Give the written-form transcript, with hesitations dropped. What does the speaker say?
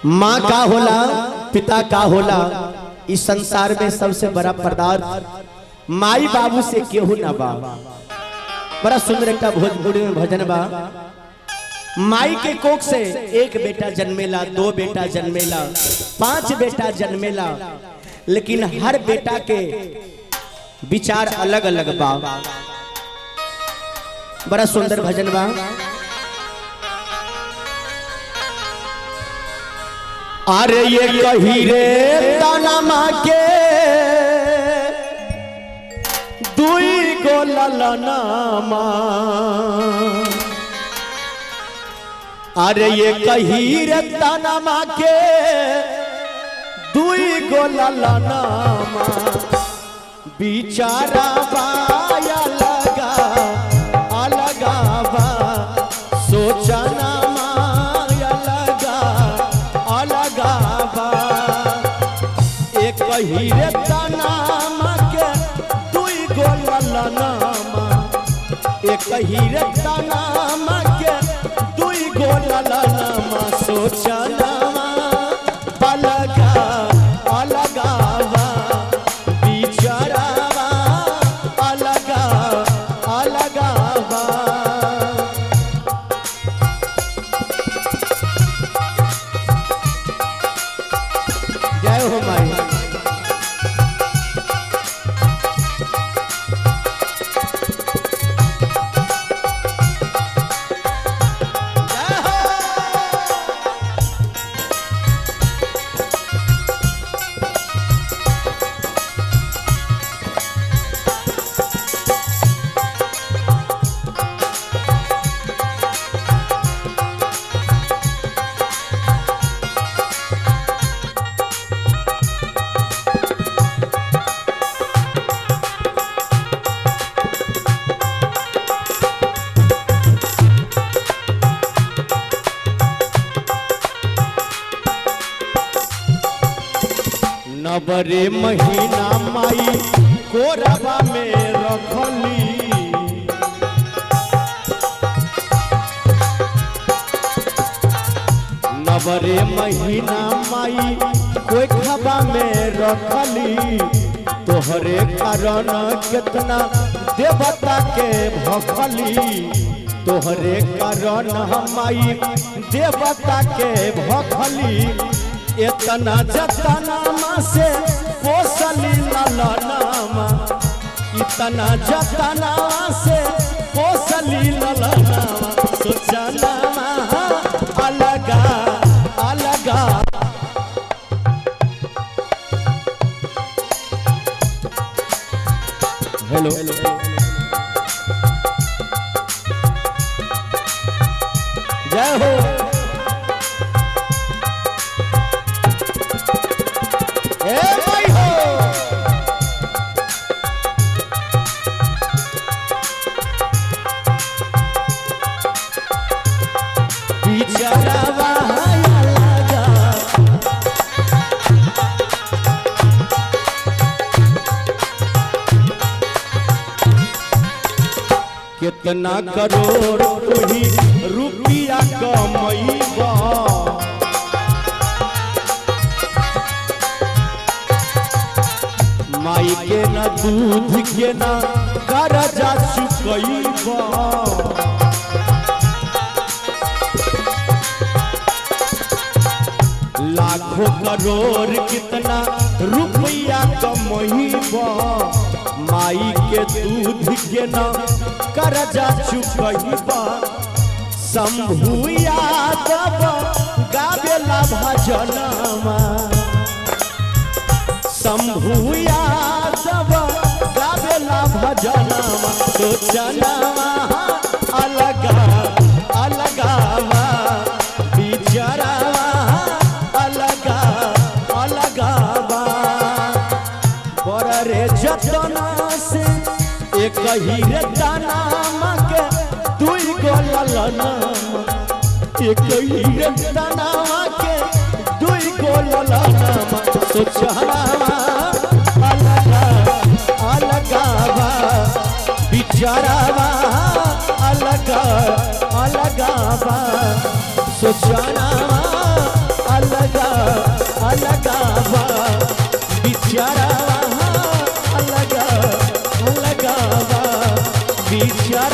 माँ का होला, पिता का होला, इस संसार में सबसे बड़ा पदार्थ माई बाबू से केहू ना बा। बड़ा सुंदर एक भोजपुरी में भजन बा। माई के कोख से एक बेटा जन्मेला, दो बेटा जन्मेला, पांच बेटा जन्मेला, लेकिन हर बेटा के विचार अलग अलग बा। बड़ा सुंदर भजन बा। अरे ये कही रे ताना माँ के दुई गो ललनामा, अरे ये कही रे ताना माँ के दुई गो ललनामा, बिचारा बाया लगा अलगावा, सोचना माया लगा अलगावा। एक कही रे ताना माँ के दुई गो ललनामा, एक कही रे ताना माँ के दुई गो ललनामा, सोचना अलगा अलगावा, बिचारावा अलगा अलगावा। जय हो माई। जय हो। नवरे महीना माई कोरबा में रखली, नवरे महीना माई कोखबा में रखली, तोहरे कारण कितना देवता के भखली, तोहरे कारण माई देवता के भखली। इतना जतनामा से पोसली ललनामा, इतना जतनामा से पोसली ललनामा, सोचनामा अलगा अलगा। हेलो जय हो। ए भाई हो। बिचारावा अलगा, कितना करोड़ तुही रुपया कमैबा, माई के ना दूध के ना कर्जा चुकैबा, लाखों करोड़ कितना रुपया कमैबा, माई के दूध के ना कर्जा चुकैबा। शंभू यादव गावेला भजनमा, शंभू यादव गावेला भजनमा, सोचनामा अलगा अलगावा, बिचारावा अलगा अलगावा। बड़ रे जतना से एक ही रे दाना के दुई गो ललनामा, एक ही रे दाना के दुई गो ललनामा, सोचनामा अलगा अलगावा, बिचारावा अलगा अलगावा, सोचनामा अलगा। चढ़